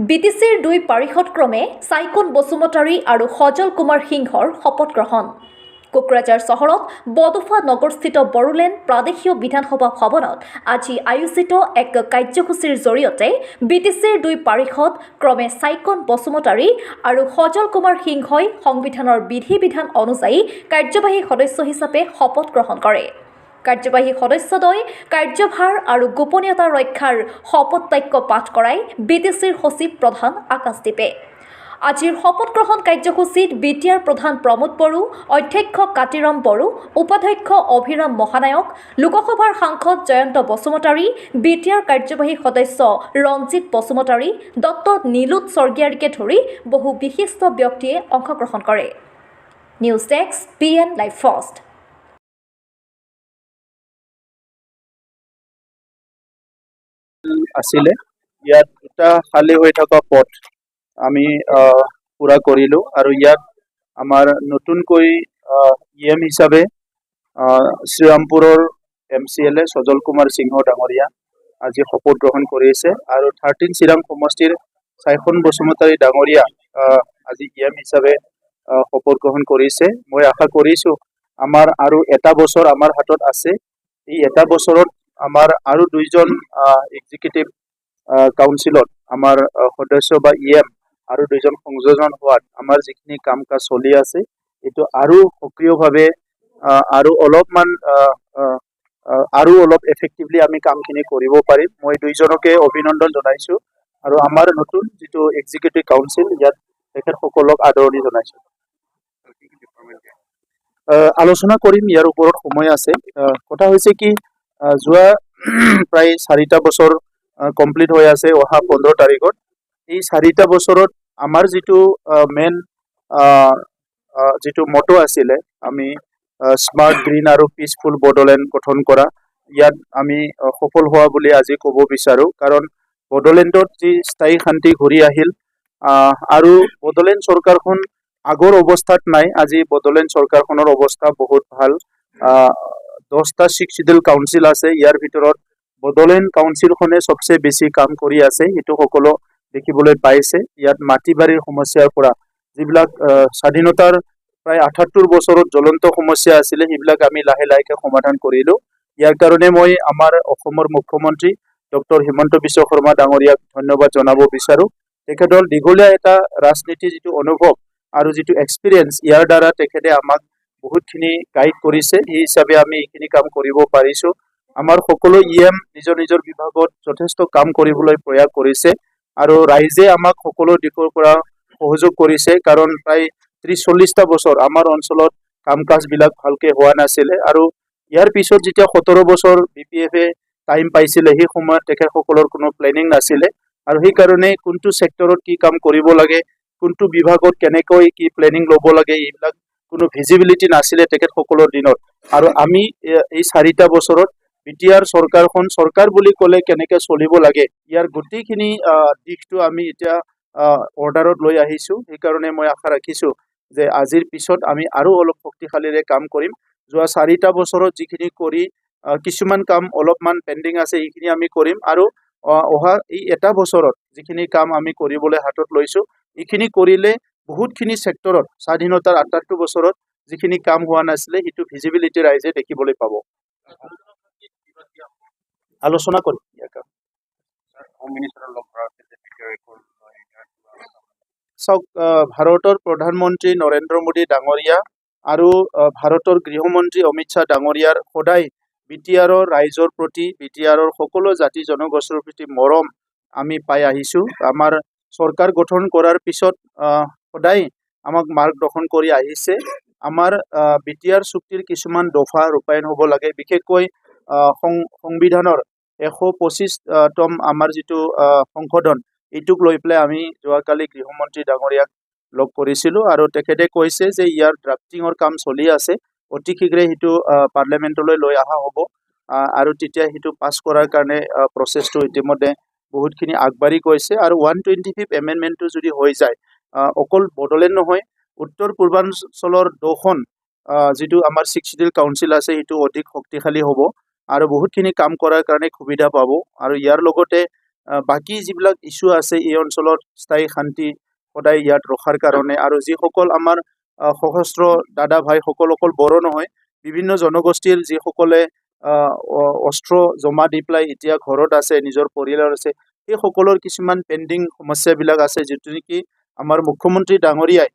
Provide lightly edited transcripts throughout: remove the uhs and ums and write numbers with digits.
বিটিচিৰ দুই পাৰিষদ ক্ৰমে চাইকন বসুমতাৰী আৰু সজল কুমাৰ সিংহৰ শপত গ্ৰহণ। কোকৰাঝাৰ চহৰত বডোফা নগৰস্থিত বড়োলেণ্ড প্ৰাদেশীয় বিধানসভা ভৱনত আজি আয়োজিত এক কাৰ্যসূচীৰ জৰিয়তে বিটিচিৰ দুই পাৰিষদ ক্ৰমে চাইকন বসুমতাৰী আৰু সজল কুমাৰ সিংহই সংবিধানৰ বিধি বিধান অনুযায়ী কাৰ্যবাহী সদস্য হিচাপে শপত গ্ৰহণ কৰে। কাৰ্যবাহী সদস্যদ্বয় কাৰ্যভাৰ আৰু গোপনীয়তা ৰক্ষাৰ শপত বাক্য পাঠ কৰাই বিটিচিৰ সচিব প্ৰধান আকাশদ্বীপে। আজিৰ শপত গ্ৰহণ কাৰ্যসূচীত বিটিআৰ প্ৰধান প্ৰমোদ বড়ো, অধ্যক্ষ কাতিৰাম বড়ো, উপাধ্যক্ষ অভিৰাম মহানায়ক, লোকসভাৰ সাংসদ জয়ন্ত বসুমতাৰী, বিটিআৰ কাৰ্যবাহী সদস্য ৰঞ্জিত বসুমতাৰী, দত্ত নীলোৎ স্বৰ্গীয়াৰীকে ধৰি বহু বিশিষ্ট ব্যক্তিয়ে অংশগ্ৰহণ কৰে। News desk, PN live first. আছিলে ইয়াত দুটা খালী হৈ থকা পদ আমি পূৰা কৰিলোঁ আৰু ইয়াত আমাৰ নতুনকৈ ই এম হিচাপে শ্ৰীৰামপুৰৰ এম চি এল এ সজল কুমাৰ সিংহ ডাঙৰীয়া আজি শপত গ্ৰহণ কৰিছে আৰু 13 চিৰাং সমষ্টিৰ চাইখন বসুমতাৰী ডাঙৰীয়া আজি ই এম হিচাপে শপত গ্ৰহণ কৰিছে। মই আশা কৰিছোঁ, আমাৰ আৰু এটা বছৰ আমাৰ হাতত আছে। এই এটা বছৰত আমাৰ আৰু দুইজন এক্সিকিউটিভ কাউন্সিলত আমাৰ সদস্য বা ই এম আৰু দুইজন সংযোজন হোৱাত আমাৰ যিখিনি কাম কাজ চলি আছে, এইটো আৰু সক্ৰিয়ভাৱে আৰু অলপমান আহ, আহ, আহ, আৰু অলপ এফেক্টিভলি আমি কামখিনি কৰিব পাৰিম। মই দুইজনকে অভিনন্দন জনাইছোঁ আৰু আমাৰ নতুন যিটো এক্সিকিউটিভ কাউন্সিল, ইয়াত তেখেতসকলক আদৰণি জনাইছোঁ। আলোচনা কৰিম ইয়াৰ ওপৰত, সময় আছে। কথা হৈছে কি, যোৱা প্ৰায় 4টা বছৰ কমপ্লিট হৈ আছে অহা 15 তাৰিখত। এই 4টা বছৰত আমাৰ যিটো মেইন যিটো মটো আছিলে, আমি স্মাৰ্ট, গ্ৰীণ আৰু পিচফুল বডোলেণ্ড গঠন কৰা, ইয়াত আমি সফল হোৱা বুলি আজি ক'ব বিচাৰোঁ। কাৰণ বডোলেণ্ডত যি স্থায়ী শান্তি ঘূৰি আহিল আৰু বডোলেণ্ড চৰকাৰখন আগৰ অৱস্থাত নাই। আজি বডোলেণ্ড চৰকাৰখনৰ অৱস্থা বহুত ভাল। 10টা ছিক্স চিডিউল কাউন্সিল আছে, ইয়াৰ ভিতৰত বডোলেণ্ড কাউন্সিলখনে চবচে বেছি কাম কৰি আছে, সেইটো সকলো দেখিবলৈ পাইছে। ইয়াত মাটি বাৰীৰ সমস্যাৰ পৰা যিবিলাক স্বাধীনতাৰ প্ৰায় 78 বছৰত জ্বলন্ত সমস্যা আছিলে, সেইবিলাক আমি লাহে লাহেকৈ সমাধান কৰিলোঁ। ইয়াৰ কাৰণে মই আমাৰ অসমৰ মুখ্যমন্ত্ৰী ডক্টৰ হিমন্ত বিশ্ব শৰ্মা ডাঙৰীয়াক ধন্যবাদ জনাব বিচাৰোঁ। তেখেতৰ দীঘলীয়া এটা ৰাজনীতি যিটো অনুভৱ আৰু যিটো এক্সপিৰিয়েঞ্চ, ইয়াৰ দ্বাৰা তেখেতে আমাক বহুতখিনি গাইড কৰিছে। সেই হিচাপে আমি এইখিনি কাম কৰিব পাৰিছোঁ। আমাৰ সকলো ই এম নিজৰ নিজৰ বিভাগত যথেষ্ট কাম কৰিবলৈ প্ৰয়াস কৰিছে আৰু ৰাইজে আমাক সকলো দিশৰ পৰা সহযোগ কৰিছে। কাৰণ প্ৰায় 30-40টা বছৰ আমাৰ অঞ্চলত কাম কাজবিলাক ভালকে হোৱা নাছিলে আৰু ইয়াৰ পিছত যেতিয়া 17 বছৰ বি পি এফে টাইম পাইছিলে, সেই সময়ত তেখেতসকলৰ কোনো প্লেনিং নাছিলে আৰু সেইকাৰণে কোনটো ছেক্টৰত কি কাম কৰিব লাগে, কোনটো বিভাগত কেনেকৈ কি প্লেনিং ল'ব লাগে, এইবিলাক কোনো ভিজিবিলিটি নাছিলে তেখেতসকলৰ দিনত। আৰু আমি এই 4টা বছৰত বিটিআৰ চৰকাৰখন চৰকাৰ বুলি ক'লে কেনেকৈ চলিব লাগে, ইয়াৰ গোটেইখিনি দিশটো আমি এতিয়া অৰ্ডাৰত লৈ আহিছোঁ। সেইকাৰণে মই আশা ৰাখিছোঁ যে আজিৰ পিছত আমি আৰু অলপ শক্তিশালীৰে কাম কৰিম। যোৱা 4টা বছৰত যিখিনি কৰি কিছুমান কাম অলপমান পেণ্ডিং আছে, সেইখিনি আমি কৰিম আৰু অহা এই এটা বছৰত যিখিনি কাম আমি কৰিবলৈ হাতত লৈছোঁ, এইখিনি কৰিলে বহুতখিনি ছেক্টৰত স্বাধীনতাৰ 78 বছৰত যিখিনি কাম হোৱা নাছিলে, সেইটো ভিজিবিলিটি ৰাইজে দেখিবলৈ পাব। আলোচনা কৰিম ইয়াৰ কাৰণে। হোম মিনিষ্টাৰৰ লগ কৰা আছিল যে BTR Accord লৈ ইয়াৰ কিবা চাওক, ভাৰতৰ প্ৰধানমন্ত্ৰী নৰেন্দ্ৰ মোদী ডাঙৰীয়া আৰু ভাৰতৰ গৃহমন্ত্ৰী অমিত শ্বাহ ডাঙৰীয়াৰ সদায় বিটিআৰৰ ৰাইজৰ প্ৰতি, বিটিআৰৰ সকলো জাতি জনগোষ্ঠীৰ প্ৰতি মৰম আমি পাই আহিছোঁ। আমাৰ চৰকাৰ গঠন কৰাৰ পিছত সদায় আমাক মাৰ্গদৰ্শন কৰি আহিছে। আমাৰ বিটিআৰ চুক্তিৰ কিছুমান দফা ৰূপায়ণ হ'ব লাগে, বিশেষকৈ সংবিধানৰ 125তম আমাৰ যিটো সংশোধন, এইটোক লৈ পেলাই আমি যোৱাকালি গৃহমন্ত্ৰী ডাঙৰীয়াক লগ কৰিছিলোঁ আৰু তেখেতে কৈছে যে ইয়াৰ ড্ৰাফটিঙৰ কাম চলি আছে, অতি শীঘ্ৰে সেইটো পাৰ্লিয়ামেণ্টলৈ লৈ অহা হ'ব আৰু তেতিয়া সেইটো পাছ কৰাৰ কাৰণে প্ৰচেছটো ইতিমধ্যে বহুতখিনি আগবাঢ়ি গৈছে। আৰু 125 এমেণ্ডমেণ্টটো যদি হৈ যায়, অকল বডোলেণ্ড নহয়, উত্তৰ পূৰ্বাঞ্চলৰ 10খন যিটো আমাৰ ছিক্স চিডিউল কাউন্সিল আছে, সেইটো অধিক শক্তিশালী হ'ব আৰু বহুতখিনি কাম কৰাৰ কাৰণে সুবিধা পাব। আৰু ইয়াৰ লগতে বাকী যিবিলাক ইছ্যু আছে, এই অঞ্চলত স্থায়ী শান্তি সদায় ইয়াত ৰখাৰ কাৰণে আৰু যিসকল আমাৰ সশস্ত্ৰ দাদা ভাইসকল, অকল বড়ো নহয়, বিভিন্ন জনগোষ্ঠীৰ যিসকলে অস্ত্ৰ জমা দি পেলাই এতিয়া ঘৰত আছে, নিজৰ পৰিয়ালত আছে, সেইসকলৰ কিছুমান পেণ্ডিং সমস্যাবিলাক আছে, যিটো নেকি আমাৰ মুখ্যমন্ত্ৰী ডাঙৰীয়াই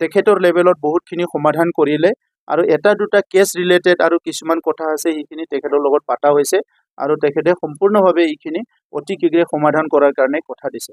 তেখেতৰ লেভেলত বহুতখিনি সমাধান কৰিলে। আৰু এটা দুটা কেছ ৰিলেটেড আৰু কিছুমান কথা আছে, সেইখিনি তেখেতৰ লগত পতা হৈছে আৰু তেখেতে সম্পূৰ্ণভাৱে এইখিনি অতি শীঘ্ৰে সমাধান কৰাৰ কাৰণে কথা দিছে।